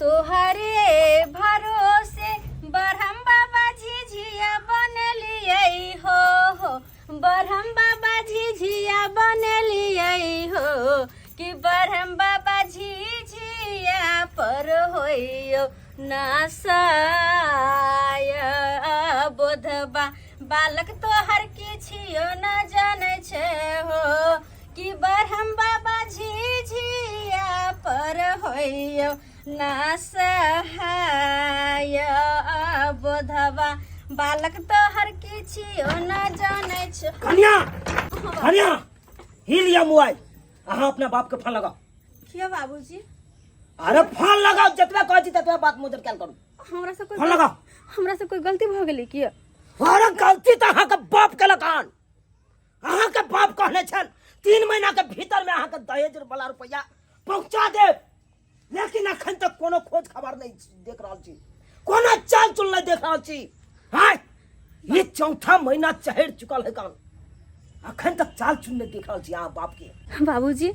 तोहरे भरोसे बरहम बाबा झिझिया बनलियै हो हो, बरहम बाबा झिझिया बनलियै हो, कि बरहम बाबा झिझिया पर होइयो नासाय बोधबा बालक तोहर किछियो न जानै छै हो, कि बरहम बाबा झिझिया पर होइयो ना सहाय बोधबा बालक तोहर किछियो न जानै छै। कन्या, कन्या, ही लिया मोबाइल, अहाँ अपना बाप के फोन लगाओ। किया बाबूजी? अरे फोन लगाओ, जतबे कहै छी ततबे बात मुजर कैल करू। हमरा से कोई फोन लगाओ। हमरा से कोई गलती भऽ गेलै की? अरे गलती तऽ अहाँके बाप केलक हन। अहाँके बाप कहने छल 3 महीना के भीतर में अहाँके दहेज वाला रुपया पहुंचा देब, लेकिन अखन तक कोनो खोज खबर नहीं देख रहल छी, कोनो चाल चुल नहीं देख रहल छी। हाय, ये चौथा महीना चढ़ चुकल है कान, अखन तक चाल चुल नहीं देख रहल छी अहाँ बाप के। बाबूजी,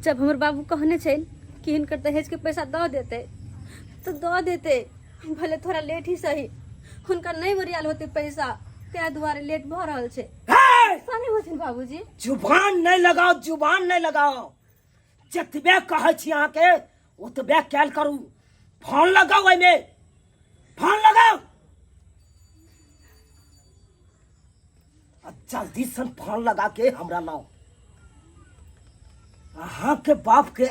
जब हमर बाबू कहने छै कि हिनकर दहेज के पैसा दऽ देते तो दऽ देते, भले थोड़ा लेट ही सही, हुनका नहीं ओरियाल होते पैसा, ताहि दुआरे लेट भऽ रहल छै। हे! गुस्सा नहीं होथिन बाबूजी। जुबान नहीं लगाओ, जुबान नहीं लगाओ, जतबे कहै छी अहाँके ओतबे कैल करू। फोन लगाओ, एहिमे फोन लगाओ, आ जल्दी से फोन लगा के हमरा लाओ। अहाँ के बाप के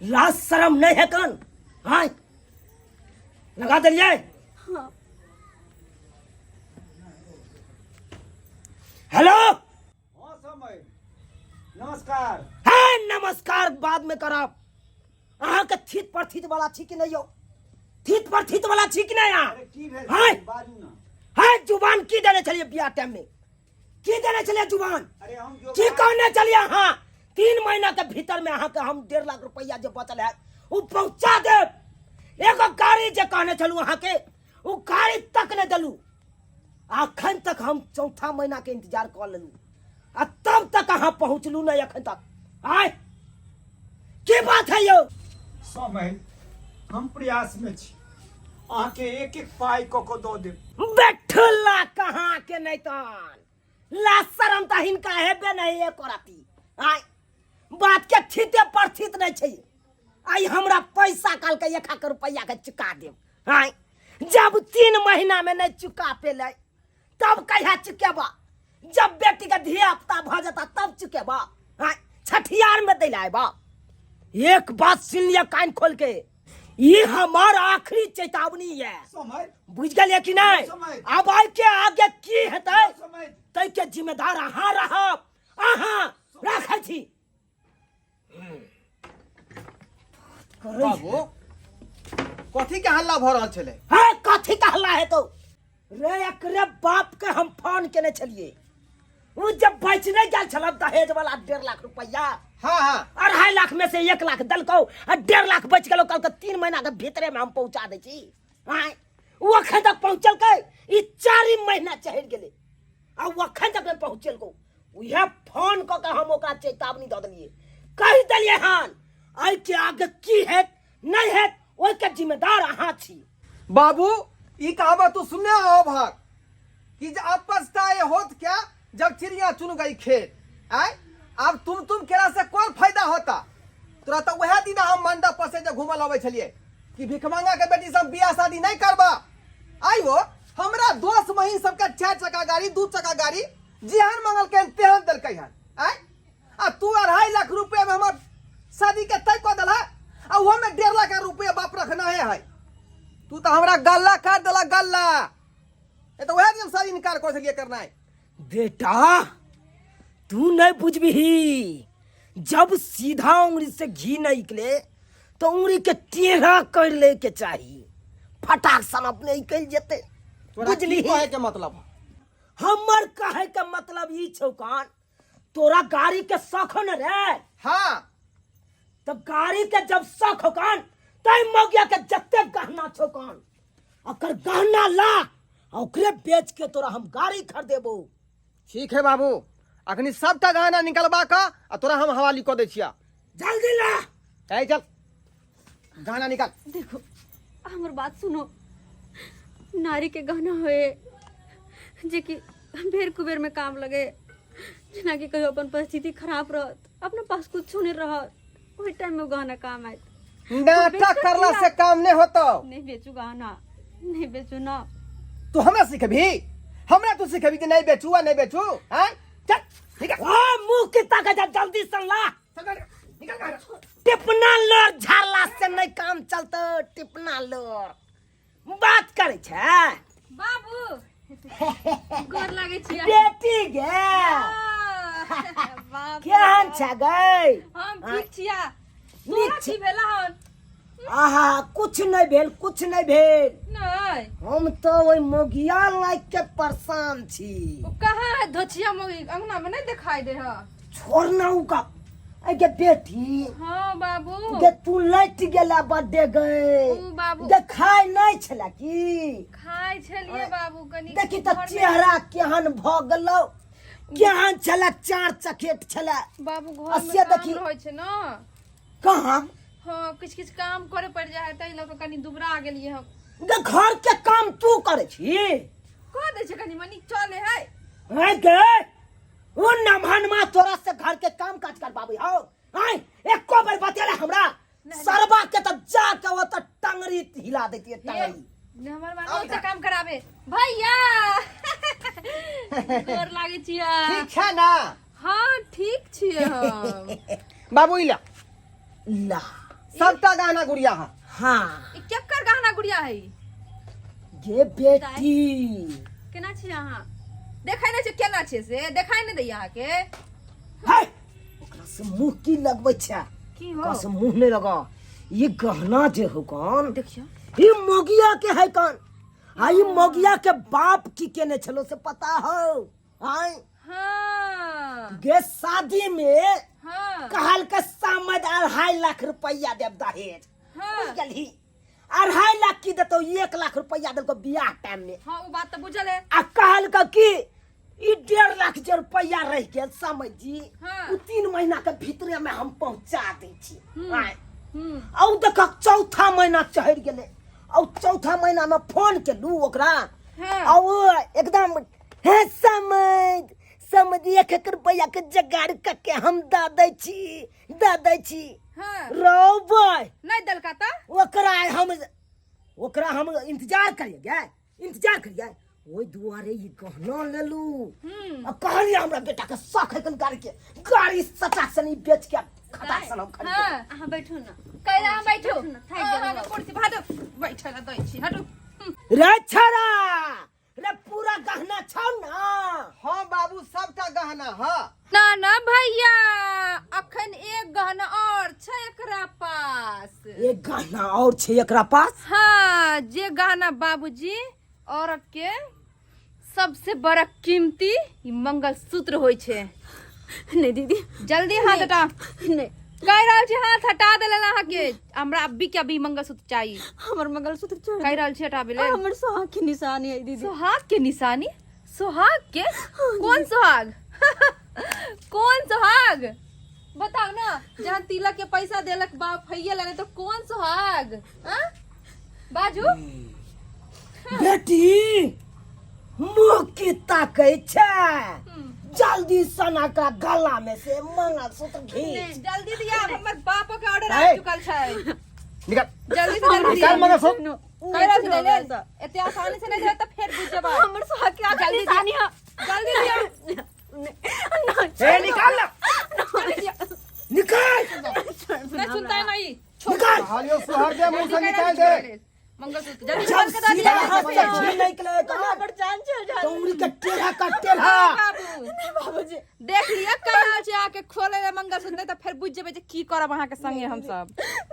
लाज शर्म नहीं है कन? हाँ लगा दिलिए। हाँ। हेलो। हाँ समय, नमस्कार। है नमस्कार बाद में करब। अहाँ के थीत पर थीत वाला छी कि नहीं यो? थीत पर थीत वाला छी कि नहीं अहाँ? अरे की भेल? हाँ। बाजू ना। हाँ जुबान की देने छलिए बियाह टाइम में? की देने छलिए जुबान? अरे हम जो की कहने छलिए अहाँ? 3 महीना के भीतर में अहाँ के हम 1.5 लाख रुपया जे बचल है उ पहुंचा देब। एगो गाड़ी जे कहने छलू अहाँ के उ गाड़ी तक नहीं देलू। अखन तक हम चौथा महीना के इंतजार कर लेलू आ तब तक अहाँ पहुंचलू नहीं अखन तक। आय की बात है यौ? समय हम प्रयास में छी, अहाँ के एक एक पाई कऽ कऽ दऽ देब। बैठला कहाँ के नहीं तन ला शरम तऽ हिनका हेबे नहीं एको रति। आय बात के थीते पर थीत नहीं छै। आइ हमरा पैसा काल के एक एक रुपया के चुका देब। आय जब 3 महीना में नहीं चुका पेले तब कहिया चुकेबा? जब बेटी के धिया पुता भऽ जेता तब चुकेबा? आय छठियार में दै आबा। एक बात सुन लिया कान खोल के, ये हमार आखिरी चेतावनी है। समय बुझ गेलियै कि नहीं? समय। अब आइ के आगे की हेतै समय तै के जिम्मेदार अहाँ रहब। अहाँ राखै छी। बाबू कथी के हल्ला भऽ रहल छलै? हाँ कथी के हल्ला हेतौ रे? एकरे बाप के हम फोन केने छलियै, उ जब बच नहीं गेल छल दहेज वाला 1.5 लाख रुपया। हाँ हाँ। 2.5 लाख में से 1 लाख देलकौ आ 1.5 लाख बच गेलौ। कल के 3 महीना के भीतरे में हम पहुंचा दै छी। आँय उ अखन तक पहुंचलकै, ई 4 महीना चढ़ि गेलै आ उ अखन तक नहीं पहुंचलकौ। उहे फोन कऽ के हम ओकरा चेतावनी दऽ देलियै, कहि देलियै हन एहि के आगे की हेत नहीं हेत ओहि के जिम्मेदार अहाँ छी। बाबू ई कहावत तू सुनने हो भाग कि जे अब पछताए होत क्या जब चिड़िया चुन गई खेत। आय अब तुम केला से कौन फायदा होता? तोरा तो वह दिन हम मंडप पर से जे घूमल अबै छलिए कि भिखमंगा के बेटी सब बियाह शादी नहीं करबा। आई वो हमरा दोस्त महीन सबके 4 चक्का गाड़ी 2 चक्का गाड़ी जेहन मंगलकै तेहन देलकै हन। आय आ तू 2.5 लाख रुपया में हमर शादी के तय कऽ देलह आ ओहो में 1.5 लाख रुपया बाप रखना है है। तू तो हमरा गल्ला काट देला गल्ला। ए तो वह दिन शादी इनकार कर छलिए करना है। बेटा तू नहीं बुझबिही, जब सीधा उंगली से घी नहीं निकले तो उंगली के टेढ़ा कर ले के चाही, फटाक सन अपने निकल जेते। तोरा की बुझलिही? कहे के मतलब? हमर कहे के मतलब ई छौ कान, तोरा गाड़ी के शौक हो न रे? हाँ। तो गाड़ी के जब शौक हो कान, तै मौगिया के जते गहना छौ कान, अकर गहना ला आ ओकरे बेच के तोरा हम गाड़ी खरीदेबो। ठीक है बाबू, अखनी सबटा गहना निकलबा का आ तोरा हम हवाली कऽ दै छिया। जल्दी ला। ए चल। गहना निकाल। देखो, हमर बात सुनो। नारी के गहना होए जे कि बेर कुबेर में काम लगे, जेनाकि कहियो अपन परिस्थिति खराब रहत, अपना पास कुछो नहीं रहत, ओहि टाइम में गहना काम आयत। नाटक करला से काम नहीं होतो। नहीं बेचू गहना, नहीं बेचू ना। तू हमरा सिखबी? हमरा तू सिखबी कि नहीं बेचू आ नहीं बेचू? हैं, चल निकल। ओ मुंह के ताकत जा, जल्दी से ला। चल, चल, निकल गहना। टिपना लोर झाड़ला से नहीं काम चलतो, टिपना लोर बात करे छै। बाबू गोर लागै छी। बेटी गे, बाप, केहन छै गै? हम ठीक छिया। नीक तोरा छी। की भेला हन? आहा, कुछ नहीं भेल, कुछ नहीं भेल। नहीं। हम तो ओहि मोगिया लाइक के परेशान छी। ओ कहाँ है धोछिया मोगी? अंगना में नहीं दिखाई दे है। छोड़ ना उका। अरे बेटी। हाँ बाबू। गे तू लैट गेला बर्थडे गए। ऊ बाबू। गे खाय नहीं छला की? खाय छलिए बाबू, कनी देखी त घर में- चेहरा केहन भ गेलौ, केहन छला, चार चकेट छला। बाबू घर में असिया काम देखी। रहै छै ना। कहाँ? हाँ, किछ किछ काम करे पड़ जाए है, ताहि लऽ कऽ कनी दुबरा गेलिए हम। गे घर के काम तू करे छी? कह दै छै कनी मनी, चले है। हैं गे, ओ नमहनमा तोरा से घर के काम काज करबाबै हौ? आय एको बेर बतेले हमरा? सरबा के त जा के ओत टंगरी हिला देतिए, टंगरी। ने हमर माँ से काम कराबे। भैया गोर लागै छियै। ठीक छै ना? हाँ ठीक छियै हम। बाबू ई ला। ला। सबटा गहना गुड़िया है। हाँ। ई केकर गहना गुड़िया है? गे बेटी, केना छी अहाँ? देखै नहि छै केना छै से देखाइ नहि दैया अहाँके। है, ओकरा से मुंह की लगबै छै? की हो? ओकरा से मुंह नहीं लगा। ये गहना जे हो कौन? देखियो। ई मोगिया के है कौन? आ ई मोगिया के बाप की केने छलो से पता हो? आय। हाँ। गे शादी में हाँ। कहल के सामद 2.5 लाख रुपया देब दहेज। हाँ। बुझ गेलही? 2.5 लाख की देतौ, 1 लाख रुपया देलको बियाह टाइम में। हाँ, वो बात तो बुझल है। आ कहल के कि ई 1.5 लाख जे रुपया रह गेल समझ जी, हाँ। उ 3 महीना के भीतरे में हम पहुंचा दै छी। आय। हम्म। आ उ देखक चौथा महीना चढ़ि गेलै, आ उ चौथा महीना में फोन केलू ओकरा। हाँ। आ उ एकदम हे समझ समझ एक एक रुपया के जगाड़ कके हम दऽ दै छी, दऽ दै छी। हाँ। रौबै। नहीं देलका त? ओकरा हम इंतजार करिए गे, इंतजार करिए, ओहि दुआरे ई गहना लेलू। हम्म। आ कहलिए हमरा बेटा के शौक है गाड़ी के, गाड़ी सटा सन ई बेच के खटा सन हम खरीद। हाँ। अहाँ बैठू ना। कैला हम बैठू? बैठू ना, थाकि गेलहुँ। अहाँके कुर्सी भादो बैठल दै छी, हटू। रे छड़ा रे, पूरा गहना छौ ना? हाँ बाबू, सबटा गहना। हाँ। ना ना भैया, अखन एक गहना और छै एकरा पास। एक गहना और छै एकरा पास? हाँ, जे गहना बाबूजी औरत के सबसे बड़ा कीमती ई मंगलसूत्र होइ छै। नहीं दीदी। जल्दी हाथ हटा। नहीं। कह रहल छी हाथ हटा देले अहाँके, हमरा अभी के अभी मंगलसूत्र चाही। हमर मंगलसूत्र छोड़। कह रहल छी हटाबे लेल। हमर सुहाग के निशानी है दीदी। सुहाग के निशानी? सुहाग के? कौन सुहाग, कौन सुहाग बताओ ना? जहाँ तिलक के पैसा देलक बाप हैये लगे तो कौन सुहाग? हाँ? बाजू। बेटी, मुंह की ताकै छै? जल्दी सना का गला में से मंगलसूत्र घींच। जल्दी दिया, हमर बापो के ऑर्डर आ ए। चुकल छै। निकाल। जल्दी से जल्दी निकाल दिया। मंगलसूत्र। कह रहल छी दै लेल, एते आसानी से नहीं देबै तऽ फेर बुझ जेबै। हमर सुहाग के आखिरी जल्दी निशानी है। जल्दी दिया। ए निकाल ना। जल्दी दिया। निकाल। नहीं सुनता है नहीं। निकाल। हालियो सुहर दे, मुंह से निकाल दे मंगलसूत्र जल्दी जब निकाल के दे सीधा दिया। हाथ से घी निकले हमर जान चल जा। तो उंगली के टेढ़ा का टेढ़ा। बाबू बाबूजी देख लिअ, कह रहल छी अहाँके खोले ले मंगलसूत्र, नहीं तऽ फेर बुझ जेबै जे की करब अहाँके संगे हम सब।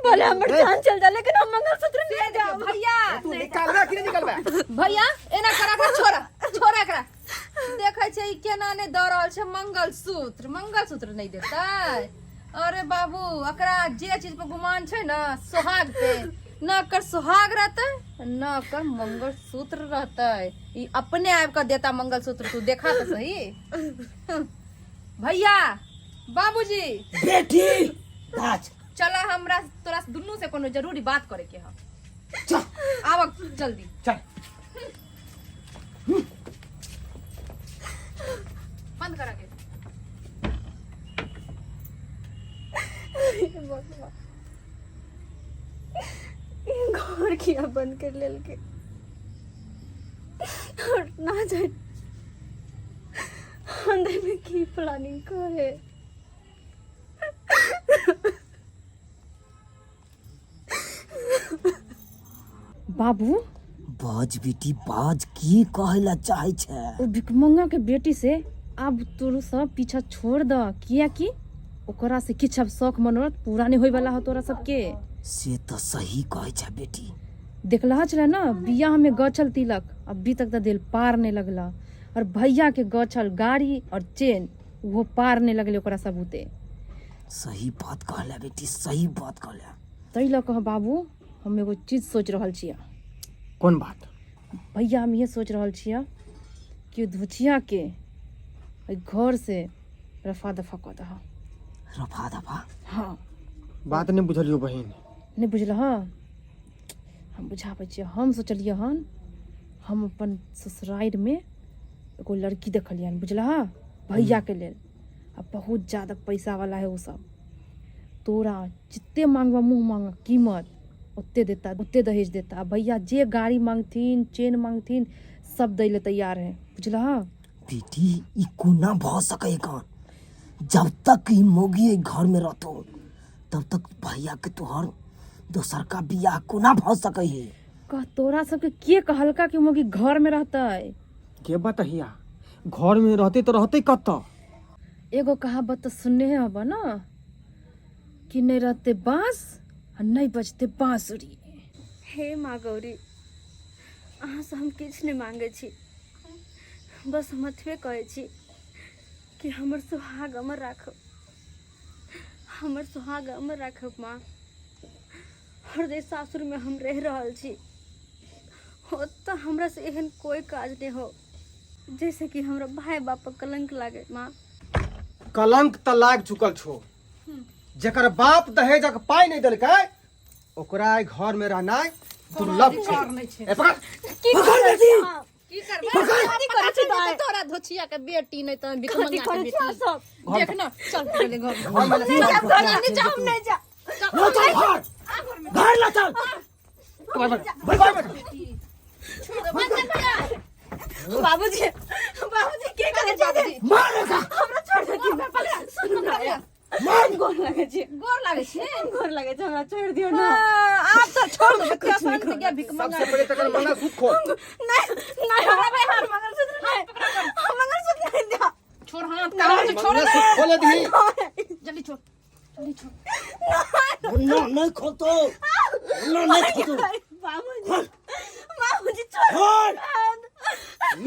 भले हमर जान चल जा, लेकिन हम मंगलसूत्र नहीं जाब। भैया। तू निकालबे कि नहीं निकालबे? भैया एना कर, एकरा छोड़ा, छोड़ा एकरा। देखै छै ई केना नहि दऽ रहल छै मंगलसूत्र। मंगलसूत्र नहि देतै? अरे बाबू, एकरा जे चीज पर गुमान छै ने सोहाग पे, न एकर सोहाग रहतै न एकर मंगलसूत्र रहतै। ई अपने आबि कऽ देता मंगलसूत्र, तू देखा तऽ सही। भैया, बाबूजी। बेटी, बाज। चल हमरा तोरा दुनू से कोनो जरूरी बात करे के है। चल। आब जल्दी। चल। बंद करा के। घर किया बंद कर लेलकै और ना जाए अंदर में की प्लानिंग करे। बाबू बाज बेटी बाज, की कहै ला चाहै छै? ओ भिखमंगा के बेटी से आब तोरू सब पीछा छोड़ द, कियाकि ओकरा से किछु अब शौक मनोरथ पूरा नहीं होय वाला हो तोरा सबके। से तो सही कहै छै बेटी। देखलहा छले ना बियाह में गछल तिलक अभी तक तो दिल पार नहीं लगला, और भैया के गछल गाड़ी और चेन वो पार नहीं लगले ओकरा सब उते। सही बात कहले बेटी, सही बात कहले। तै लऽ कऽ बाबू हम एगो चीज सोच रहल छियै। कोन बात? भैया हम इहे सोच रहल छियै कि धुचिया के एहि घर से रफा दफा कऽ दह। रफा दफा? हाँ। बात नहीं बुझलियो बहिन। नहीं बुझलह? हम बुझाबै छियै। हम सोचलियै हन हम अपन ससुरारि में एगो लड़की देखलियै हन, बुझलह, भैया के लेल, आ बहुत ज्यादा पैसा वाला है ओ सब। तोरा जिते मांगबा मुँह मांग कीमत ओते देता, ओते दहेज देता। भैया जे गाड़ी मांगथिन चेन मांगथिन सब दै ले तैयार है, बुझलह? बेटी ई कोना भऽ सकै कन? जब तक ई मौगी एहि घर में रहतो तब तक भैया के तोहर दोसर का बियाह कोना भऽ सकै है? कह तोरा सबके के कहलका कि मौगी घर में रहतै? के बतहिया घर में रहते तो रहते कतऽ? एगो कहावत तो सुनने हब ना कि नहीं रहते बांस आ नहीं बजते बांसुरी। हे माँ गौरी, अहाँसँ हम किछु नहि मांगै छी, बस हम एतबे कहै छी कि हमर सुहाग अमर राखब, हमर सुहाग अमर राखब माँ। और जे सासुरमे हम रहि रहल छी ओतऽ हमरा से एहन कोई काज नहि हो जैसे कि हमरा भाई बाप पर कलंक लागे माँ। कलंक तऽ लाग चुकल छो। जेकर बाप दहेजक पाइ नहि देलकै ओकरा एहि घर में रहनाइ दुर्लभ छै। ए पकड़। की पकड़ बेटी। की करबै? कथी करै छी दाइ? तोरा धोछिया के बेटी नहि तऽ कथी भिखमंगा के करै छी बेटी। अहाँ सब? देख न, चल पहिले घर में। घर में ले नहीं चल। जाब घर, नहीं जाब, हम नहीं जाब। लो चल घर, घर ला चल। बैठ, बैठ। बाबूजी, बाबूजी की करै छी? मार एकरा। हमरा छोड़ दे, सुनू ना। मार। गोर लगै छी। गोर लागै छी? गोर लगै छै, हमरा छोड़ दियौ ना। हाँ, आब तऽ छोड़ दे, बच्चा सन से गया भिखमंगा। सबसे पहिले तकर मंगलसूत्र खोल। नहीं नहीं, हमरा भाई हम मंगलसूत्र नहीं, हम मंगलसूत्र नहीं दिया। छोड़ हाथ, कहाँ से छोड़? मंगलसूत्र खोले दही। जल्दी छोड़, जल्दी छोड़। ना नहीं खोलतो, ना नहीं खोलतो। बाबूजी, बाबूजी छोड़। खोल।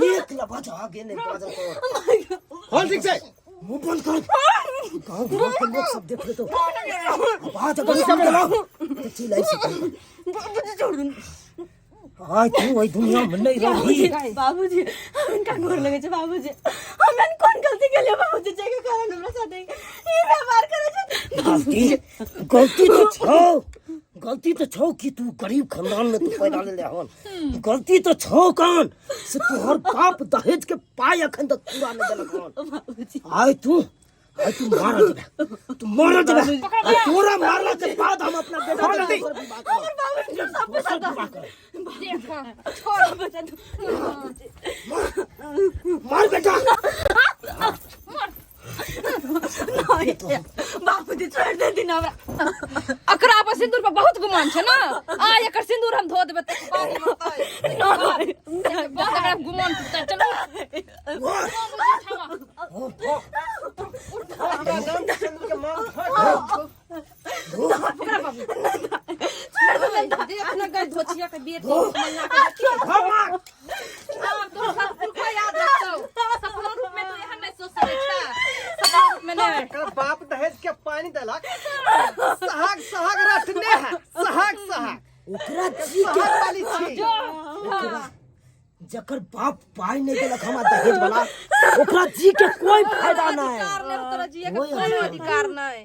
एक लबा जा गे नहीं बाजल कर। खोल ठीक से। मुंह बंद कर। गांव घर के लोग सब देख लेतो। आवाज अगर सुन गेलो तो चिल्लाई से। बाबूजी छोड़ दू। आय तू ओइ दुनिया में नहीं रही। बाबूजी हम इनका गोर लगे छै। बाबूजी हम एहन कोन गलती केलियै बाबूजी जाहिके कारण हमरा साथे ई व्यवहार करै छै? गलती गलती तो छौ, गलती तो छौ कि तू गरीब खानदान में तू पैदा लेले हन। गलती तो छौ कान से तोहर बाप दहेज के पाई अखन तक पूरा नहीं देलक हन। बाबूजी आय तू, आय तू मारल जेबे, तू मारल जेबे। आ तोरा मारला के बाद हम अपना बेटा के दोसर विवाह करब। हमर बाबूजी सब पैसा दोसर विवाह करब। देख, छोड़ सब पैसा दो। मार बेटा। नहीं, बाबूजी छोड़ दे दिन हमरा। अकरा पर सिंदूर पर बहुत गुमान छै ना। आ एकर सिंदूर हम धो देबै तक बाद मरतै। नहीं, बहुत एकरा गुमान टूटतै। चलो हमरा नाम के सिंदूर के मांग धर। देख न गई धोछिया के बेटी, भिखमंगा के बेटी। मार। आब तोहर सब पुरखा याद रखतौ। सपनो रूप में तू एहन नहि सोच सकै छह। सपनो रूप में नहि। एकर बाप दहेज के पानी देलक। सहाग सहाग रटने है, सहाग सहाग। ओकरा जी के सहाग वाली छी। जो, हाँ। जकर बाप पाई नहीं देलक हमरा दहेज वाला ओकरा जी के कोई फायदा नहीं। अधिकार नहीं तोरा जिए के कोई कोनो अधिकार अधिकार नहीं।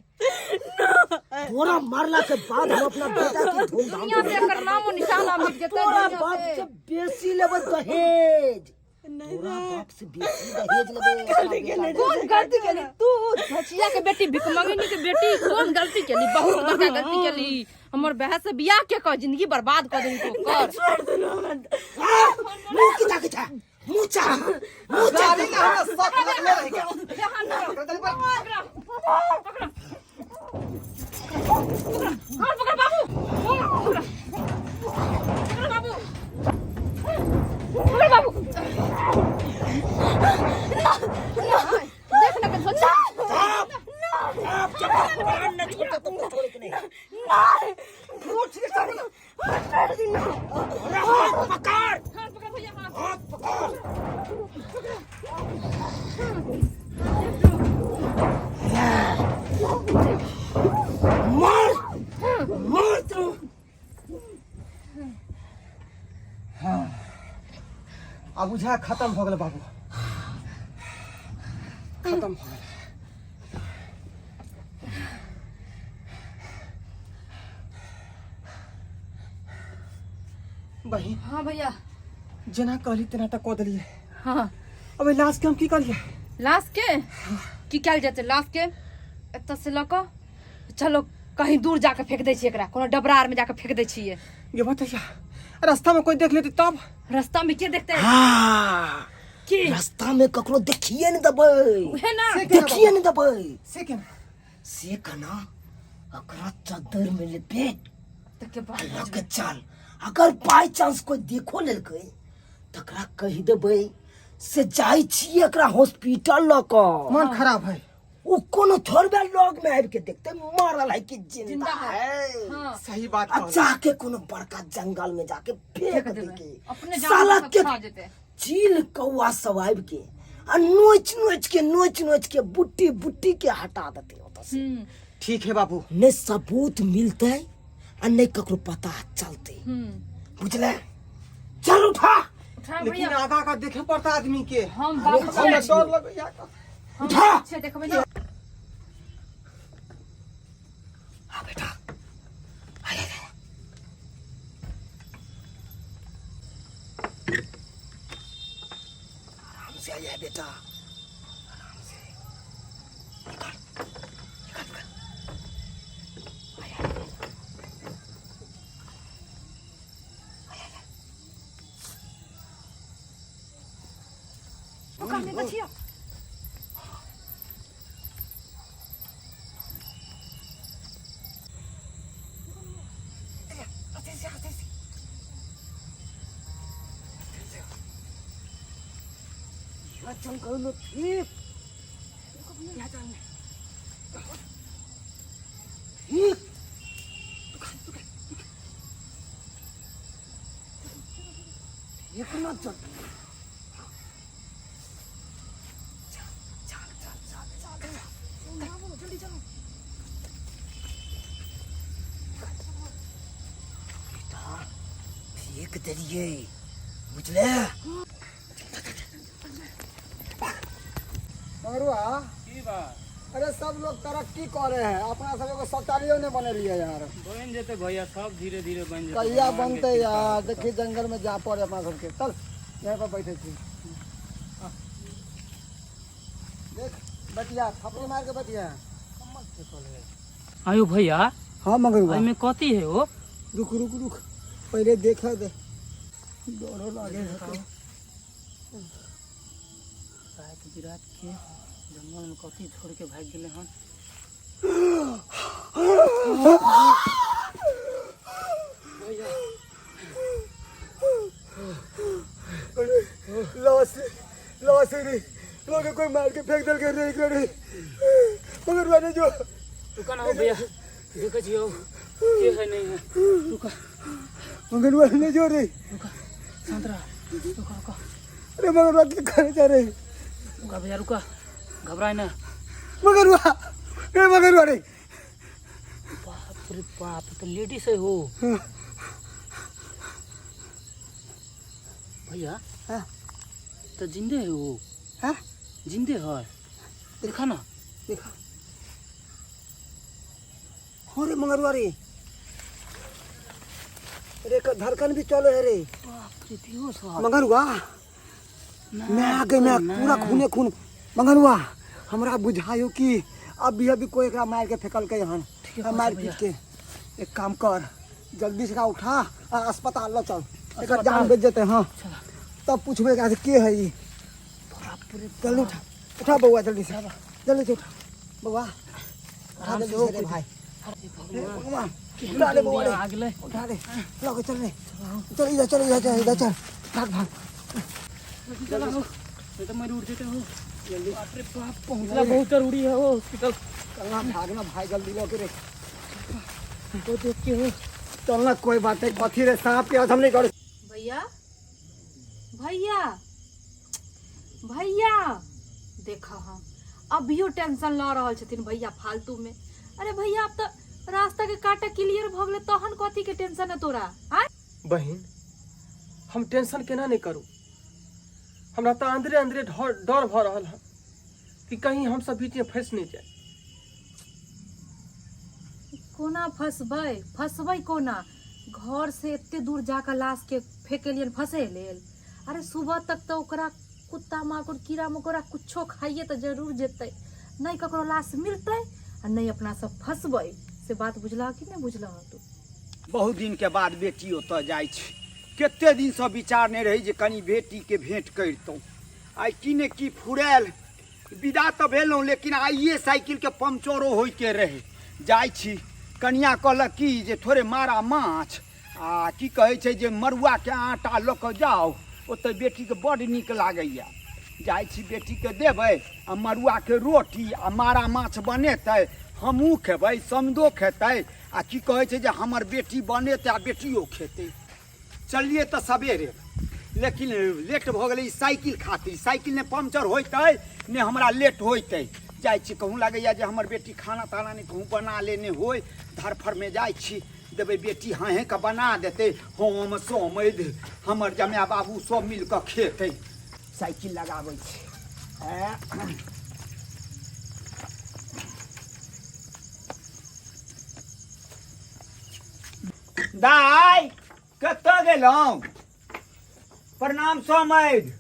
तोरा मारला के बाद हम अपना बेटा के धूमधाम दुनिया से एकर नामो निशाना मिट जेतै। तोरा दुनिया बाप से। से बेसी लेबै दहेज, तोरा बाप से बेसी दहेज लेबै अपना बेटा के। कौन गलती केली तू भचिया के बेटी, भिखमंगिनी के बेटी, कौन गलती केली? बहुत बड़का गलती केली। हमर बहन से बियाह के कर जिंदगी बर्बाद कर देली तो कर। छोड़ दे हमरा। मुंह की ताके छा, मुंह चा, मुंह चा। गाड़ी ना हमरा शक लगले रहि गेल। हाथ पकड़ बाबू, पकड़ पकड़ बाबू, पकड़ बाबू। देख ना के सोचा। बाप जब भगवान ने छोड़ता तो छोड़े के नहीं। उठ के चल। तोरा हाथ पकड़, हाथ पकड़ भैया, हाथ। हाथ पकड़। मार मार तू। आब बुझा खत्म भऽ गेल बाबू, खत्म भऽ गेल। बहिन। हाँ भैया। जेना कहली तेना तऽ कऽ देलियै। हाँ। अब लाश के हम की करियै? लाश के की कयल जेतै? लाश के एतऽ से लऽ कऽ चलो कहीं दूर जाके फेंक दै छियै एकरा, कोनो डबरा आर में जाके फेंक दै छियै। ये बतैया, रास्ता में कोई देख लेते तब? रास्ता में के देखते? हाँ। के रास्ता में ककरो देखिए नहीं देबै। उहे ना। से केना? देखिए नहीं देबै। से केना? से कना ओकरा चद्दर में लपेट तऽ के बाद लऽ के चल। अगर बाई चांस कोई देखो लेलकै तकरा कहि देबै से जाइ छियै एकरा हॉस्पिटल लऽ कऽ। मन खराब है। ओ कोनो थोड़बे लग में आबि के देखते मरल है कि जिंदा जिंदा है। है। हाँ। सही बात आ कहलौं। जाके कोनो बड़का जंगल में जाके फेंक फेंक देबै। देके अपने साला जानवर सब के खा जेतै। चील कौआ सब आबि के आ नोच नोच के, नोच नोच के, बुट्टी बुट्टी के हटा देते ओतऽ से। हम्म। ठीक है बाबू। ने सबूत मिलते आ नहीं ककरो पता चलते। हम्म। बुझले? चल उठा। उठा लेकिन भैया। आगा का देखे पड़ता आदमी के। हम बाबू हमरा छियै। डर लगैया। हम उठा। बाबू छियै, देखबै ने। हाँ बेटा, आ जा, जा। आराम से आ जा बेटा, आराम से। निकाल निकाल निकाल। आ जा, आ जा, आ जा। पकड़ ले बचिया। यह जंगल में फेंक, फेंक। फेंक ना चल चल चल चल चल चल। जल्दी चलो। बेटा, फेंक देलियै, बुझले? मगरुआ की बात? अरे सब लोग तरक्की कर रहे हैं, अपना सब एगो शौचालयो नहीं बनेलिए यार। बनि जेतै भैया, सब धीरे धीरे बनि जेतै। कहिया भगवान के बनते कृपा यार? हेतै। देखी जंगल में जा पड़े अपना सबके। चल, यहीं पर बैठे छी। देख बटिया, थपड़ी मार के बटिया। आयो भैया। हाँ मगरुआ। एहिमे कथी है ओ? रुक रुक रुक, पहले देखा दे, डरो लागे है तो। राति बिरात के जंगल में कथी छोड़ के भागि गेलै हन? लाश, लाश रे, लोग कोई मार के फेंक देलकै रे एकरा रे। मगरुआ ने जो रुका ना हो भैया, देखै छियौ के है नहीं है, रुका। मगरुआ ने जो रे। रुका, शांत रह, रुका रुका। अरे मगरुआ, की करे जा रे? रुका भैया रुका, घबराए ना। मगरुआ रे, मगरुआ रे। बाप रे बाप, तो लेडीज है हो भैया। हाँ। तो जिंदे है वो। हाँ? जिंदे है, देखा ना। देखा। हो रे मंगरुआ रे, रे एकर धड़कन भी चले है रे। बाप रे, बेहोश है। मंगरुआ मैं आ गई, मैं पूरा खूने खून। मंगरुआ हमरा बुझायो कि अभी अभी कोई एकरा मार के फेंकल के हन। ठीक है, मार भैया। पीट के एक काम कर, जल्दी से एकरा उठा आ अस्पताल ल चल, एकर जान बच जेते। हाँ, तब पूछबे एकरा से के है ई। जल्दी उठा, उठा बउआ, जल्दी से, जल्दी से उठा बउआ, उठा आराम से जल्दी हो से रे भाई। हे हे भगवान, भगवान, केहन उठा ले बउआ दुनिया रे, आ गेलै। उठा ले, लगे चल रे, चल इधर, चल इधर, चल इधर, चल भाग भाग। चला हो, नहीं तो मर उड़ जेते हो। बाप रे बाप, पहुंचना बहुत जरूरी है वो हॉस्पिटल। चलना भागना भाई, जल्दी लो के रे। तो देख के हो। चलना, कोई बात नहीं, कथी रे सांप के आज हम नहीं कर। भैया, भैया, भैया, देखा हम अभियो टेंशन लऽ रहल छथिन भैया फालतू में। अरे भैया, अब तऽ रास्ता के काटा क्लियर भऽ गेलै, तहन कथी के टेंशन है तोरा? आँय? बहिन, हम टेंशन केना नहि करू? हमरा तऽ अंदरे अंदरे डर भऽ रहल हन कि कहीं हमसब बीचमे फँसि नहि जाए। कोना फसबै? फसबै कोना? घर से एते दूर जाकऽ लाश के फेकेलियन फंसे लेल। अरे सुबह तक तऽ ओकरा कुत्ता माकुर कीड़ा मकोड़ा कुछो खाइए तऽ जरूर जेतै। नहि ककरो लाश मिलतै आ नहि अपना सब फसबै। से बात बुझलह कि नहि बुझलह तू? बहुत दिनके बाद बेटी ओतऽ जाइ छै। कते दिनसँ विचार नहि रहै जे कनि बेटीके भेँट करितहुँ। आइ की ने की फुरायल, विदा तऽ भेलहुँ, लेकिन आइए साइकिलके पंक्चरो होइके रहै। जाइ छी, कनिया कहलक की जे थोड़े मारा माछ आ की कहै छै जे मड़ुआके आटा लऽ कऽ जाउ ओतऽ, बेटीके बड्ड नीक लागैए। जाइ छी, बेटीके देबै आ मड़ुआके रोटी आ मारा माछ बनेतै, हमहूँ खेबै, समधो खेतै आ की कहै छै जे हमर बेटी बनेतै आ बेटियो खेतै। चलिए तऽ सवेरे, लेकिन लेट भऽ गेलै ई साइकिल खातिर। साइकिल नहि पंक्चर होइतै ने हमरा लेट होइतै। जाइ छी, कहूँ लागैए जे हमर बेटी खाना ताना नहि कहूँ बना लेने होय। धरफड़मे जाइ छी, देबै, बेटी हाँ हेँ कऽ बना देतै, हम समैध हमर जमाय बाबू सब मिल कऽ खेतै। साइकिल लगाबै छी। दाइ, कतऽ गेलहुँ? प्रणाम समैध।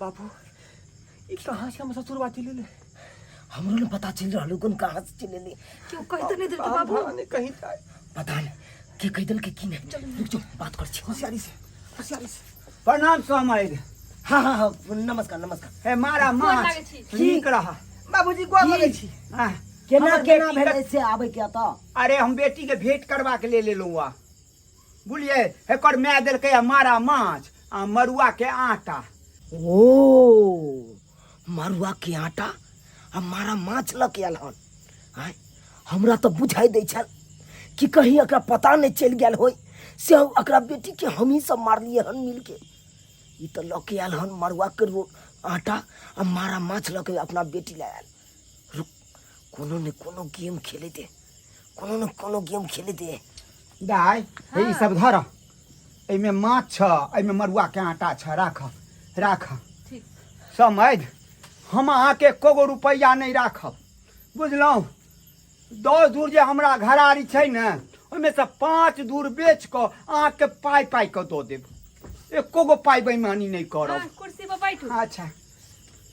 बाबू, ई कहाँ से हम ससुरबा चलि एलै? हमरो ने पता चलि रहल कोन कहाँ से चलि एलै। केओ कहि तऽ नहि देलकै बाबू? नहीं कहीं जाए। पता नहीं के कहि देलकै की नहि। रुक जाओ, बात कर छी। होशियारी से, होशियारी से। प्रणाम समैध। हाँ हाँ हाँ, नमस्कार नमस्कार। हे मारा गोर माछ। लागै छी। ठीक रह। बाबूजी, गोर लगै छी। आह, केना हमर केना बेटी के- भेलै से आबै के एतऽ? अरे हम बेटी के भेंट करबा के ले लेलहुँ आ बुझलियै, एकर माय देलकै आ मारा माछ आ मड़ुआ के आटा। ओ मड़ुआ के आटा आ मारा माछ लऽ के आयल हन। आँय, हमरा तऽ बुझाइ दै छल कि कहीं एकरा पता नहि चलि गेल होय से एकरा बेटी के हमही सब मारलियै हन मिल के। ई तऽ लऽ के आयल हन मड़ुआ के आटा आ मारा माछ लऽ के अपना बेटी लए आयल। रुक, कोनो ने कोनो गेम खेले दे, कोनो ने कोनो गेम खेले दे। दाइ, हे ई सब धर, एहिमे माछ छ, एहिमे मड़ुआ के आटा छ, राख राख। ठीक। समझ, हम अहाँके एको गो रुपैआ नहि राखब, बुझलहुँ? 10 दूर जे हमरा घरारी छै ने, ओहिमे से 5 दूर बेच कऽ अहाँके पाइ पाइ कऽ दऽ देब, एको गो पाइ बेईमानी नहि करब। हाँ, कुर्सी पर बैठू। अच्छा,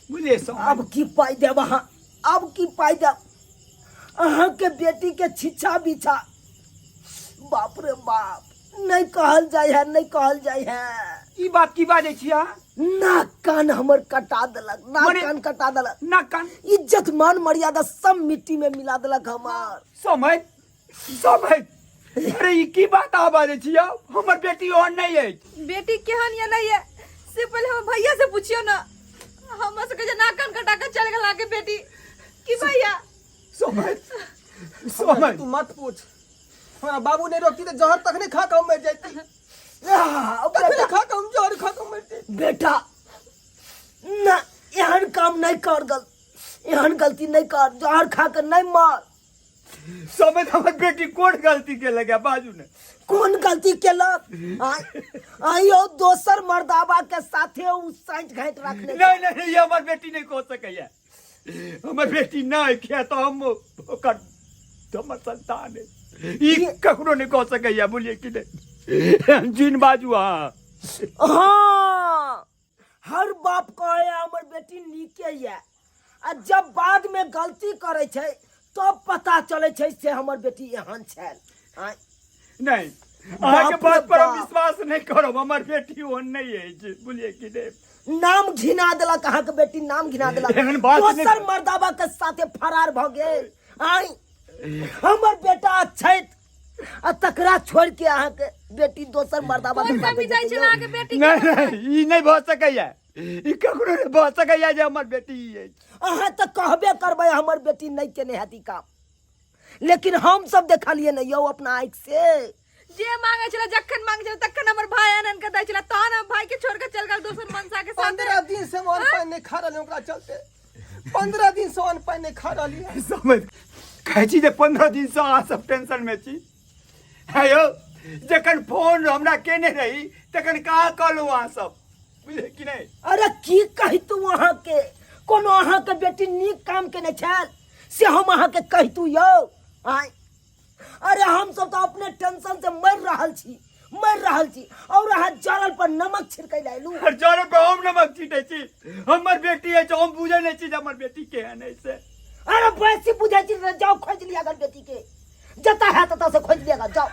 बुझलियै सब? आब की पाइ देब अहाँ? आब की पाइ देब अहाँके बेटी के? छिछा बिछा, बाप रे बाप, नहीं कहल जाय है, नहीं कहल जाय है। ई बात की बाजै छी अहाँ? नाक कान हमर कटा देलक, नाक कान कटा देलक। नाक कान, इज्जत मान मर्यादा सब मिट्टी में मिला देलक हमर। समय समय, अरे ई की बात अहाँ बाजै छी यौ? हमर बेटी ओहन नहि अछि। बेटी केहन या नहीं है से पहले हम भैया से पूछियो ना। हमरा सबके जे नाक कान कटा के चल गेल अहाँके बेटी की भैया? समय समय, तू मत पूछ। हमरा बाबू नहीं रोकती तो जहर तक नहीं खा के हम मर जाती। आह, तखने बेटा, खा के हम जहर खा के मर जाती। बेटा ना, एहन काम नहीं कर, गल एहन गलती नहीं कर, जहर खा के नहीं मर। समझ हमर बेटी कोन गलती केलक है बाजू ने कोन गलती केलक आइयो दोसर मर्दाबा के साथे उ साँझ घाट रखने नहीं नहीं नहीं, ये हमर बेटी नहीं कह सकैया हमर बेटी नहीं किया तो हम ओकर हमर संतान है ई ककरो नहीं कह सकैया बोलिए कि नहीं जिन बाजू अहाँ हाँ हर बाप कहे हमर बेटी नीके ये आ जब बाद में गलती करे छै तब पता चले छै से हमर बेटी एहन छल आँय। नहीं अहाँके बाप रे बात पर हम बाप। विश्वास नहीं करब हमर बेटी ओहन नहीं अछि बुझलियै कि नहीं नाम घिना देलक अहाँके बेटी नाम घिना देलक एहन बात नहि- दोसर मर्दाबा के साथे फरार भऽ गेल आँय हमर बेटा छथि आ तकरा छोड़ के अहाँके बेटी दोसर मर्दाबा के कोन साथे कमी जाइ जेतै छल यौ? अहाँके बेटी के नहीं नहीं ई नहीं भऽ सकैया ई ककरो नहि भऽ सकैया जे हमर बेटी ई अछि अहाँ तऽ कहबे करबै हमर बेटी नहि केने हैत ई काम लेकिन हम सब देखलियै ने यौ अपना आँखि से जे मांगे छला जखन मांगे छला तखन हमर भाई आन आन के दै छला तहन हम भाई के छोड़ के चल गेल दोसर मनसा के साथ 15 दिन से हम अन्न पानि नहि खा रहली ओकरा चलते 15 दिन से अन्न पानि नहि खा रहली हन। समझ कहै छी जे 15 दिनसँ अहाँ सब टेंशनमे छी हे यौ जखन फोन हमरा केने रही तखन कहाँ कहलहुँ अहाँ सब बुझलियै कि नहि अरे की कहितू अहाँके कोनो अहाँके बेटी नीक काम केने छल से हम अहाँके कहितू यौ आँय अरे हम सब तऽ अपने टेंशन से मरि रहल छी मरि रहल छी और अहाँ जरल पर नमक छिड़कै लए एलू और जरल पर हम नमक छिटै छी हमर बेटी अछि हम बुझै नहि छी जे हमर बेटी केहन अछि से अरे बेसी बुझै छी तऽ जाओ खोजि लिअ अगर बेटी के जतऽ है ततऽ से खोजि लिअ जाओ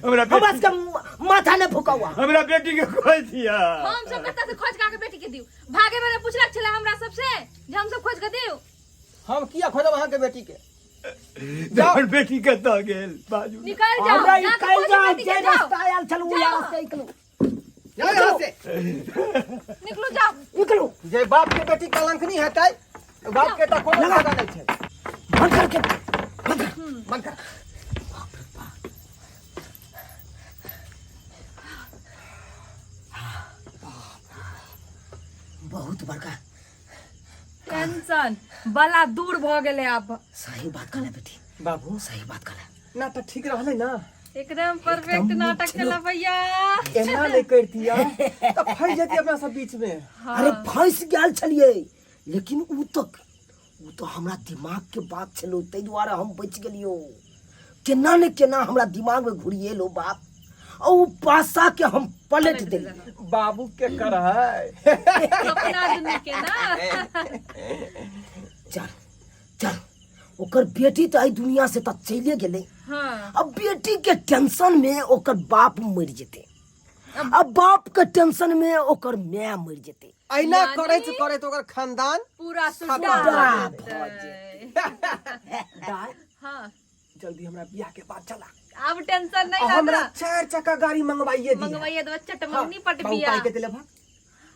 हमरा हमरा सबके माथा नहि फुकाउ अहाँ। हमरा बेटी के खोजि दिअ हम सब कतऽ से खोज के बेटी के दियौ भागे बेर पुछलक छलै हमरा सबसे जे हम सब खोज के दियौ हम किया खोजब अहाँके बेटी के हमर बेटी कतऽ गेल बाजू ने। निकल जाओ हमरा ई जाके कहि खोज जाओ बेटी के जे जाओ रास्ता आयल छल ओ रास्ता निकलू जाओ यहाँ से निकलू जाओ निकलू जे बाप के बेटी कलंकनी हेतै बाप के तऽ कोनो फायदा नहि छै बंद कर के बंद कर बहुत बड़का टेंशन बला दूर भऽ गेलै आब सही बात कहला बेटी बाबू सही बात कहला ना तऽ ठीक रहलै ना एकदम परफेक्ट नाटक केला भैया एना नहि करतिया तऽ फंसि जैती अपना सब बीच में अरे फंस गेल छलियै लेकिन उ तक उ तो हमरा दिमाग के बात छलो ताहि दुआरे हम बचि गेलियो केना ने केना हमरा दिमाग में घुरिएलो बात आ उ पासा के हम पलट देलियै बाबू के कर है अपना दुनू के ना चल चल ओकर बेटी तऽ एहि दुनिया से तऽ चलिए गेलै हाँ अब बेटी के टेंशन में ओकर बाप मरि जेतै अब बाप के टेंशन में ओकर माय मरि जेतै अहिना यानी- करैत करैत ओकर खानदान पूरा खतम सुड्डा भऽ जेतै। दाय हाँ जल्दी हमरा बियाह के बाद चला अब टेंशन नहीं आ हमरा रहता चार चक्का गाड़ी मंगवाइए दी मंगवाइए दो चटमंगनी पट बाबू बिया पाई के दिले भा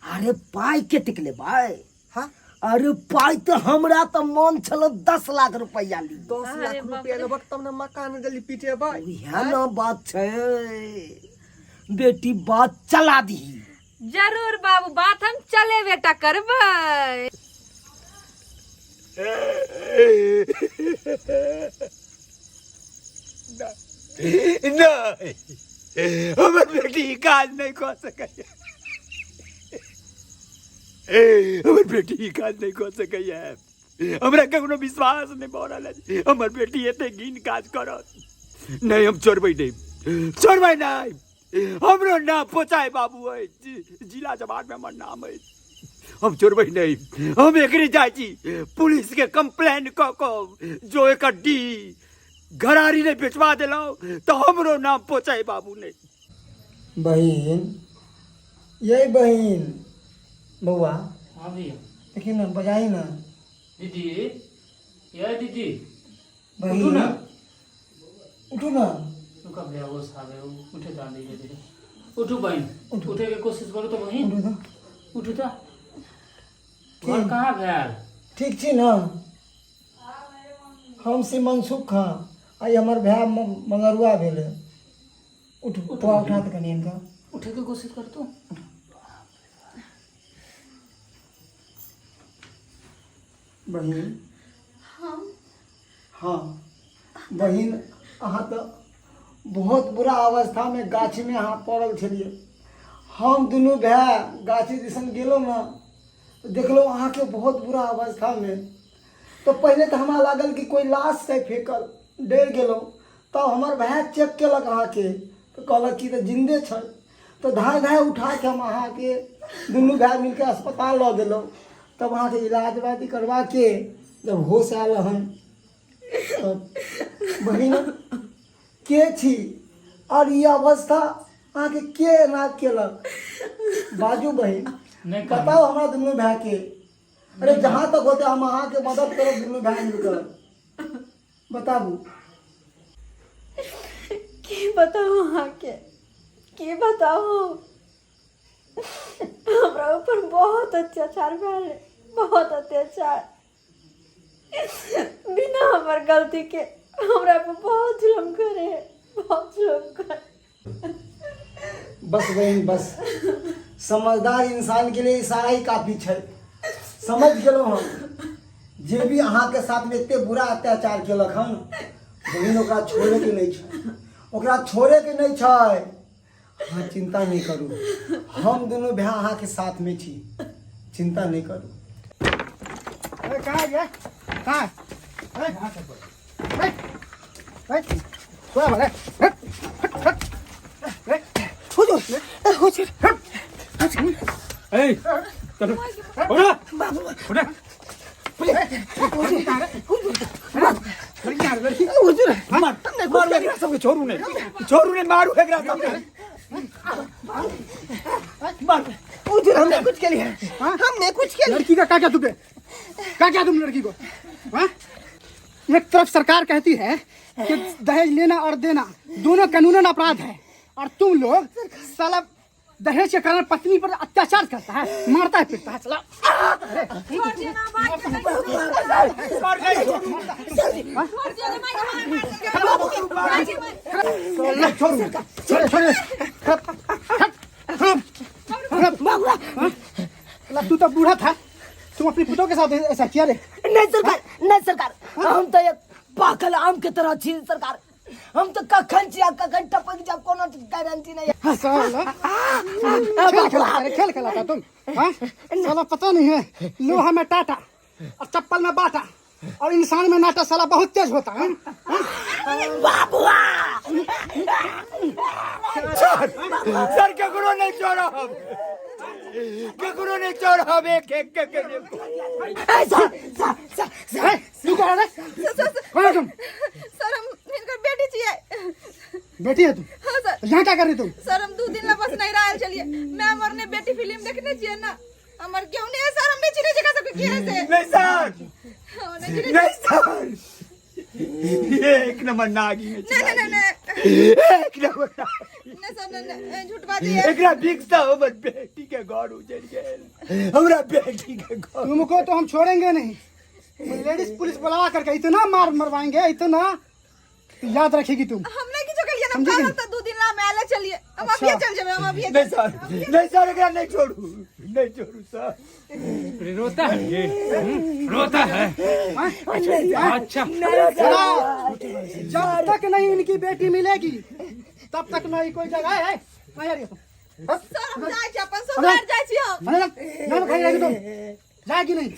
अरे पाइ कतेक लेबै हाँ अरे पाइ तऽ हमरा तऽ मन छल 10 लाख रुपैआ ली 10 अरे लाख बाप रुपया रे। लेबक तब ने मकान जल्दी पिटेबै इएह ने बात छै बेटी बात चला दही जरूर बाबू बात हम चले बेटा करबै नहि हमर बेटी ई काज नहि कऽ सकैया हमर बेटी ई काज नहि कऽ सकैया हमरा कखनो विश्वास नहि भऽ रहल अछि हमर बेटी एते घिन काज करत नहि हम छोड़बै नहि छोड़बै नहि हमरो नाम पोचाय बाबू अछि जिला जवान में हमर नाम अछि हम छोड़बै नहि हम एकरे जाइ छी पुलिस के कंप्लेन कऽ कऽ जो एकर डी घरारी नहि बेचवा देलहुँ तऽ हमरो नाम पोचाय बाबू नहि बहिन यै बहिन बौआ हाँ भैया देखी ना बजाही ना दीदी ये दीदी उठू बहिन ना उठू ना रुका भैया वो साहब है वो उठे तो धीरे धीरे उठू बहन उठे के कोशिश करू तो बहन उठू तो उठू तो घर कहाँ भेल ठीक छी ना हम छी मनसुख खां आइ हमर भाय मंगरुआ भेलै उठ बौआ उठा तऽ कनि हिनका उठे के कोशिश कर तू बहिन हाँ हाँ बहिन अहाँ तऽ बहुत बुरा अवस्थामे गाछीमे अहाँ पड़ल छलियै। हम दुनू भाय गाछी दिसन गेलहुँ ने तऽ देखलहुँ अहाँके बहुत बुरा अवस्थामे। तऽ पहिले तऽ हमरा लागल कि कोइ लाश छै फेकल, डरि गेलहुँ। तब हमर भाय चेक केलक अहाँके तऽ कहलक कि तऽ जिन्दे छै। तऽ धाँय धाँय उठाके हम अहाँके दुनू भाय मिलके अस्पताल लऽ गेलहुँ। तब अहाँके इलाज बाती करबाके जब होश आयल हन तब बहिन के छी और ई अवस्था अहाँके के एना केलक? बाजू बहिन, बताउ हमरा दुनू भाय के। अरे जहाँ तक होते हम अहाँके मदद करब दुनू भाय मिलकर। बताबू। की बताउ अहाँके, की बताउ? हमरा ऊपर बहुत अत्याचार भेल, बहुत अत्याचार। बिना हमर गलती के हमरा पर बहुत जुलम करे, बहुत जुलम करे। बस बहन बस, समझदार इंसान के लिए इशारा ही काफी छै। समझ गेलहुँ हम, जे भी अहाँके साथमे एते बुरा अत्याचार केलक हन बहिन, ओकरा छोड़ेके नहि छै, ओकरा छोड़ेके नहि छै। अहाँ चिंता नहि करू, हम दुनू भाय अहाँके साथमे छी, चिंता नहि करू। अरे कहाँ गया? कहाँ? मारू एकरा सबके, छोड़ू नहि, छोड़ू नहि, मारू एकरा सबके। हुजूर, हमने कुछ के लिए, हमने कुछ के लिए। लड़की का क्या क्या तुमने क्या क्या तुम लड़की को? हाँ? एक तरफ सरकार कहती है कि दहेज लेना और देना दोनों कानूनन अपराध है, और तुम लोग साला दहेज के कारण पत्नी पर अत्याचार करता है, मारता है, पीटता है। चला तू तो बूढ़ा था, तुम अपनी पुतों के साथ ऐसा किया रे? नहीं सरकार, नहीं सरकार, हम तो एक पाकल आम के तरह छी सरकार। हम तो कखन छी आ कखन टपक जाब, कोनो गारंटी नहीं है। साला खेल खेला, अरे खेल खेला था तुम? हाँ? साला पता नहीं है, लोहा में टाटा और चप्पल में बाटा और इंसान में नाटा, साला बहुत तेज होता है। बाबुआ सर, सर केकरो नहीं छोड़ब, केकरो नहीं छोड़ब, एक एक के के। सर सर सर सर, तू कौन है? कौन है तुम? सर, हम इनकर बेटी छियै। बेटी है तू? हाँ सर। यहाँ क्या कर रही तुम? सर, हम 2 दिन ला बस नहीं रहल चलिए। मैं मरने बेटी फिल्म देखने छियै ना, हमर क्यों नहीं है सर, हम नहीं चिन्है जगह सबके की है से। नहीं सर, हम नहीं चिन्है। नहीं सर, एक नंबर नागी है। नहीं नहीं नहीं, एक नंबर नागी। नहीं सर, नहीं नहीं, झूठ बात है। एकरा बिक सा हमर बेटी के घर उजड़ गेल, हमरा बेटी के घर। तुमको तो हम छोड़ेंगे नहीं, लेडीज पुलिस बुला करके इतना मार मरवाएंगे, इतना याद रखेगी तुम। हम नहीं किछो केलिए ना, कल तो 2 दिन ला मैं आले चलिए, हम अभी चल जेबे, हम अभी। नहीं सर, नहीं सर, एकरा नहीं छोड़ू, नहीं छोड़ू सर। रोता है ये, रोता है। अच्छा, जब तक नहीं इनकी बेटी मिलेगी तब तक नहीं कोई जगह है। नहीं यार, सर, हम जाइ छी अपन ससुराल जाइ छी हम। नहीं खाई तुम, जाएगी नहीं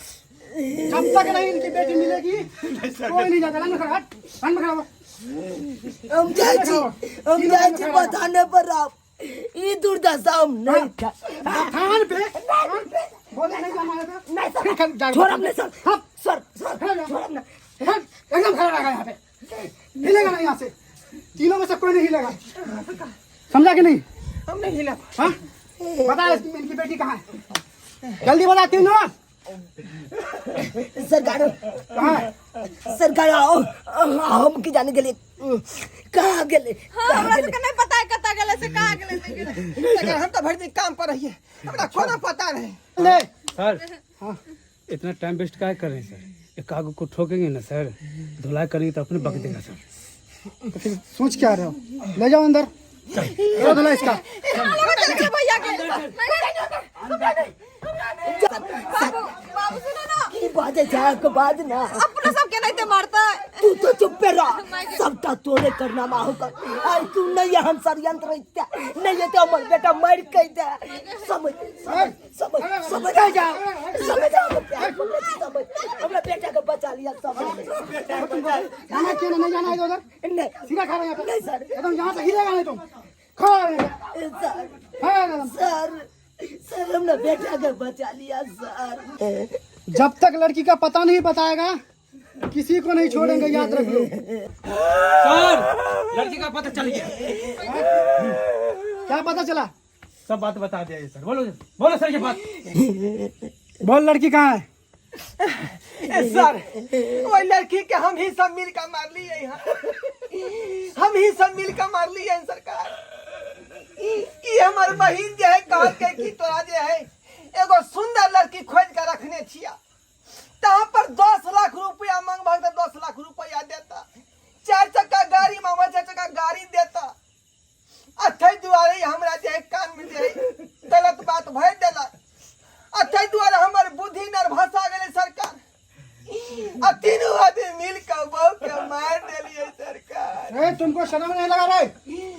जब तक नहीं इनकी बेटी मिलेगी, कोई नहीं जाएगा। लाइन में खड़ा, लाइन में खड़ा हो। हम जाइ छी, हम जाइ छी बताने पर, आप ई दुर्दशा हम नहीं था। थान पे बोले नहीं जाना है तो नहीं सर, फिर जाएगा। छोड़ब नहीं सर। हाँ। सर सर, खड़ा हो। छोड़ब नहीं। हाँ, एकदम खड़ा रहेगा यहाँ पे, हिलेगा नहीं यहाँ से, तीनों में से कोई नहीं हिलेगा, समझा कि नहीं? हम नहीं हिला। हाँ, बता इनकी बेटी कहाँ है, जल्दी बता तीनों। सरकार, कहाँ है? सरकार, आओ, हम की जाने के लिए कहाँ गेले? हाँ, हमरा सबके नहीं पता है कतऽ गेलै से, कहाँ गेलै से गेलै। सरकार, हम तो भरि दिन काम पर रहिए, हमरा कोनो पता नहीं। ले सर, इतना टाइम वेस्ट क्या कर रहे हैं सर? एक कागज को ठोकेंगे ना सर, धुलाई करेंगे तो अपने बक देगा सर। तो फिर सोच क्या रहे हो, ले जाओ अंदर, करो धुलाई इसका। चल गेलै भैया के। बाबू, बाबू सुनो ना। की बाजै छै के बाज ना। अपना सब के नहीं मारता। तू तो चुप पे रह, सबटा तोरे करनामा हो कर। आई तू नहीं हम षड्यंत्र रहते नहीं है तो हमर बेटा मर के दे। समझ समझ समझ समझ आ जा, समझ आ, हम प्यार कर छी, समझ हमरा बेटा के बचा लिया, समझ। जाना क्यों नहीं जाना है उधर? नहीं सीधा खा रहे हैं यहाँ पे। नहीं सर। एकदम यहाँ से हिलेगा नहीं तुम, खा रहे हैं। सर। हाँ, एकदम। सर सर हमने बेटा के बचा लिया सर। जब तक लड़की का पता नहीं बताएगा किसी को नहीं छोड़ेंगे, याद रख लो। सर लड़की का पता चल गया। क्या पता चला? सब बात बता दिया सर। बोलो बोलो सर ये बात बोल, लड़की कहाँ है? ए सर वही लड़की के हम ही सब मिलकर मार लिए हैं, हम ही सब मिलकर मार लिए हैं सरकार। ई हमार बहिन जे है कहल के कि तोरा जे है एगो सुंदर लड़की खोज के रखने छिया, तहाँ पर 10 लाख रुपया मांगबह तो 10 लाख रुपया देता, 4 चक्का गाड़ी मांगबह 4 चक्का गाड़ी देता। आ ताहि दुआरे हमरा जे है कान में जे है गलत बात भरि देलक, आ ताहि दुआरे हमर बुद्धि नर्भसा गेलै सरकार। आ तीनू आदमी मिल के बहू के मार देलियै सरकार। ए, तुमको शर्म नहीं लगा रे?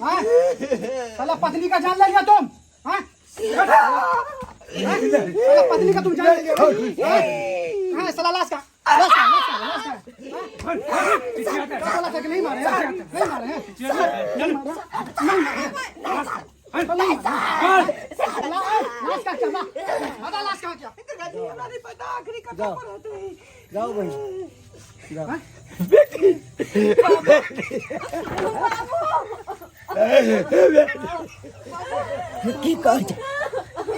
हाँ? साला पत्नी का जान ले लिया तुम? हाँ? साला पत्नी का तुम जान ले लिया? हाँ? साला लाश का, लाश का, लाश का, लाश का। साला तक नहीं मारे, नहीं मारे, नहीं मारे, नहीं मारे। लाश का क्या? लाश का क्या? जाओ जाओ बहन जाओ। की कहै छै?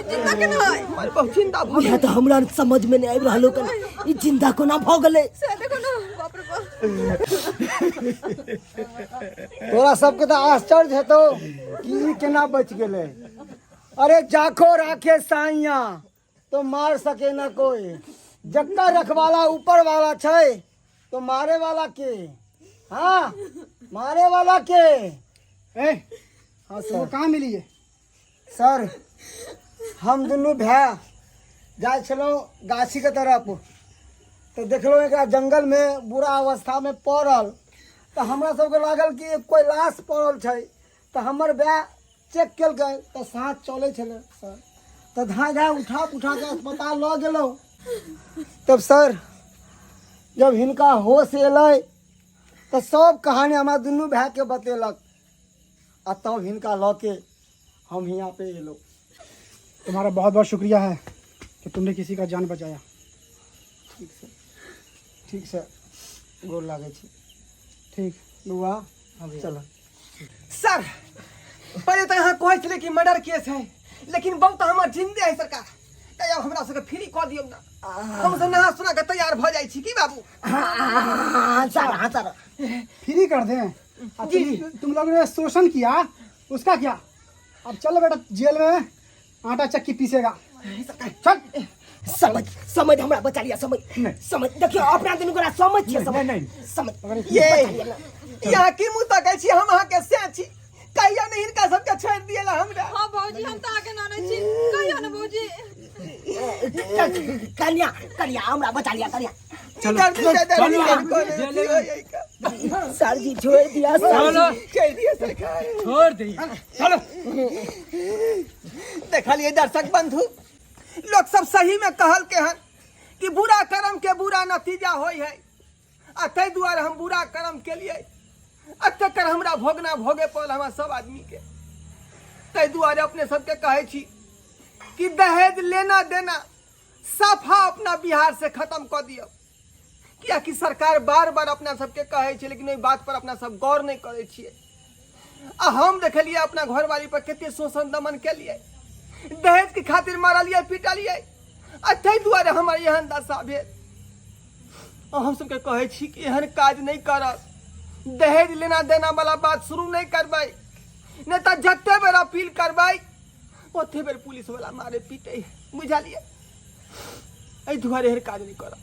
जिंदा केना है? बहुत जिंदा भऽ इएह तऽ हमरा समझ में नहीं आबि रहल कन ई जिंदा कोना भऽ गेलै। से देखो ना, बाप रे बाप। तोरा सबके तऽ आश्चर्य हेतौ कि ई केना बचि गेलै। अरे जाखो राखे साइया तो मार सके ना कोई, जक्का रखवाला ऊपर वाला छै तो मारे वाला के, हाँ मारे वाला के। ए, हाँ वो सर। कहाँ मिली है? सर हम दुनू भाय जाइ छलहुँ गाछीके तरफ, तऽ देखलहुँ एकरा जंगलमे बुरा अवस्थामे पड़ल, तऽ हमरा सबके लागल कि कोइ लाश पड़ल छै, तऽ हमर भाय चेक केलकै तऽ साँस चलै छलै सर, तऽ धाँइ धाँइ उठा उठा कऽ अस्पताल लऽ गेलहुँ। तब सर जब हिनका होश एलै तऽ सब कहानी हमरा दुनू भायके बतेलक, आ तब हिनका लऽ के हम यहाँ पे एलहुँ। तुम्हारा बहुत बहुत शुक्रिया है कि तुमने किसी का जान बचाया। ठीक सर, ठीक सर, गोर लागै छी। ठीक बौआ चलो। सर पहिले तऽ अहाँ कहै छलियै कि मर्डर केस है, लेकिन बहुत तऽ हमर जिंदे है सरकार, तऽ आब हमरा सबके फ्री कऽ दियौ ना, हम सब नहा सुना के तैयार भऽ जाइ छी की बाबू? हाँ सर, हाँ सर। फ्री कर दें? जी। तुम लोगों ने शोषण किया उसका क्या? अब चलो बेटा जेल में आटा चक्की पीसेगा, चल। समझ समझ हमरा बचा लिया, समझ समझ। देखियो अपना दुनू गोरा समझ छियै, समझ समझ। ये यहाँ की मुँह तकै छी हम अहाँके से छी, कहियो नहि हिनका सबके छोड़ि दिए ला हमरा। हाँ भौजी हम तऽ आगे नानै छी, कहियो ने भौजी। कन्या कन्या हमरा बचा लिया कन्या। चलो चलो सर जी छोड़ दिया सर जी। छोड़ दिया सरकार, छोड़ दी, चलो। देखलिए दर्शक बंधु, लोग सब सही में कहल के हन कि बुरा कर्म के बुरा नतीजा होय है, आ ताहि दुआरे हम बुरा कर्म के लिए आ तकर हमरा भोगना भोगे पड़ल हमरा सब आदमी के। ताहि दुआरे अपने सबके कहै छी कि दहेज लेना देना साफा अपना बिहार से खत्म कऽ दियौ, कियाकि सरकार बार बार अपना सबके कहै छै, लेकिन ओहि बात पर अपना सब गौर नहि करै छियै। आ हम देखलियै अपना घरवाली पर कते शोषण दमन केलियै, दहेज के खातिर मारलियै पिटलियै, आ ताहि दुआरे हमर एहन दशा भेल। आ हम सबके कहै छी कि एहन काज नहि करब, दहेज लेना देना वाला बात शुरू नहि करबै, नहि तऽ जते बेर अपील करबै ओते बेर पुलिस वाला मारे पीटे, बुझलियै? एहि दुआरे एहन काज नहि करब।